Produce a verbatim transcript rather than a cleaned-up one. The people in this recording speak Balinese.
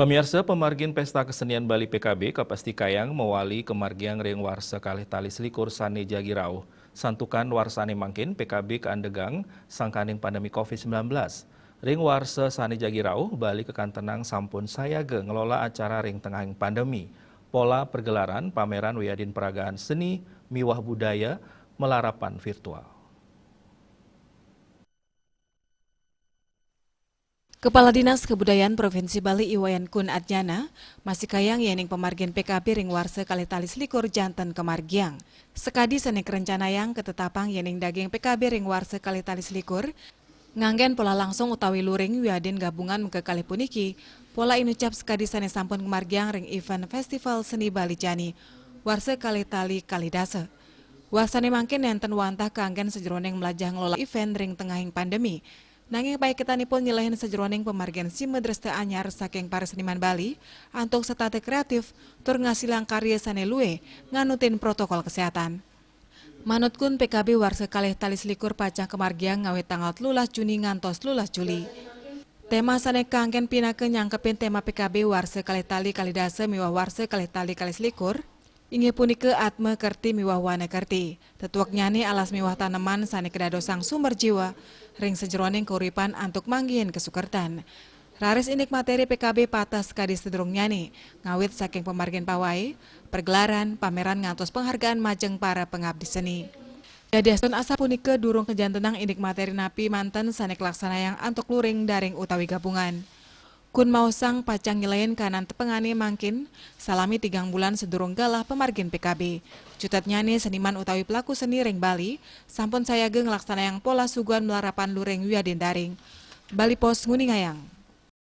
Pamiarsa, pamargin Pesta Kesenian Bali P K B kapastikayang mawali kamargiang ring warsa kalih tali selikur sané jagi rauh. Santukan warsane mangkin P K B kaandegang sangkaning pandemi covid sembilan belas. Ring warsa sané jagi rauh, Bali kakantenang sampun sayaga ngelola acara ring tengahing pandemi. Pola pergelaran, pameran wiadin peragaan seni miwah budaya malarapan virtual. Kepala Dinas Kebudayaan Provinsi Bali I Wayan Kun Adnyana mastikayang yening pamargin P K B ring warsa kalih tali selikur janten kamargiang. Sakadi sane karencanayang katetapang yening daging P K B ring warsa kalih tali selikur, nganggen pola langsung utawi luring wiadin gabungan mengkekalih puniki, pola inucap sakadi sane sampun kamargiang ring event Festival Seni Bali Jani warsa kalih tali kalih dasa. Warsane mangkin nenten wantah kanggen sajeroning mlajah ngelola event ring tengahing pandemi. Nanging paiketanipun nyelehin sajeroning pamargin sima dresta anyar saking para seniman Bali antuk setata kreatif tur ngasilang karya sane luwih nganutin protokol kesehatan. Manut Kun, P K B warsa kalih tali selikur pacang kamargiang ngawit tanggal telulas Juni ngantos telulas Juli. Tema sane kanggen pinaka nyangkepin tema P K B warsa kalih tali kalih dasa miwah warsa kalih tali kalih selikur, inggih punika Atma Kerti miwah Wana Kerti. Tetueknyane alas miwah taneman sane kadadosang sumber jiwa ring sajeroning kauripan antuk manggihin kasukertan. Raris indik materi P K B pateh sakadi sadurungnyane, ngawit saking pamargin pawai, pergelaran, pameran ngantos penghargaan majeng para pengabdi seni. Yadiastun asapunika durung kajantenang indik materi napi manten sane kalaksanayang antuk luring daring utawi gabungan. Kun maosang pacang nyelehin kanan tepengane mangkin salami tigang bulan sadurung galah pamargin P K B. Cutetnyane seniman utawi pelaku seni ring Bali sampun sayaga nglaksanayang pola suguhan malarapan luring wiadin daring. Bali Post nguningayang.